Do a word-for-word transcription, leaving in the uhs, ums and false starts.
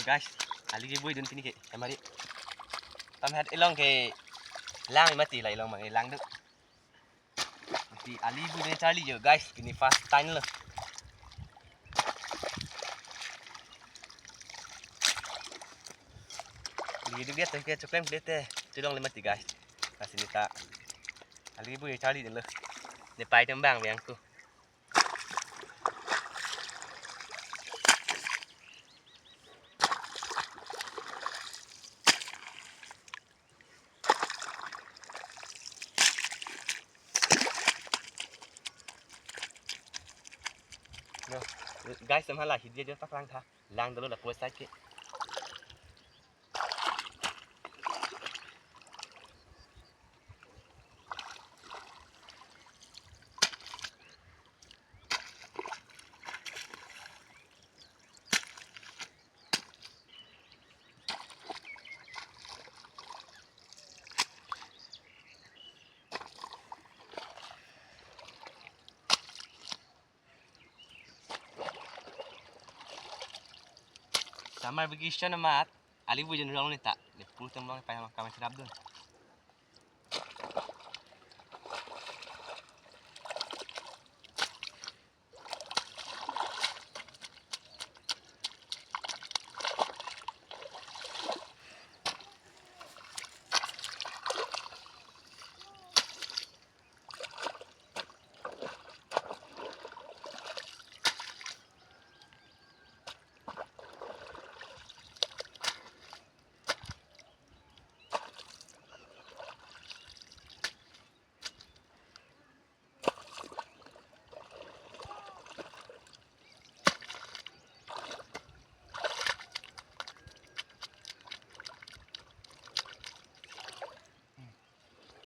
Guys, ali kebuidun pini ke, emari. Tam het ilong ke lang mati la ilong mang, lang do. Mati ali buidun charli jo, guys, pini first time lo. Li duk dia ke choklem plete, tulong le mati, guys. Kasi nita ali bui charli lo. Ne pai tembang biang ku. No, guys, sama lah, dia dia tak lang tha. Lang dulu lah kuat sakit. Summer vacation amat, ali buidun rong nita, ne pu tong long pai kam cherap dun.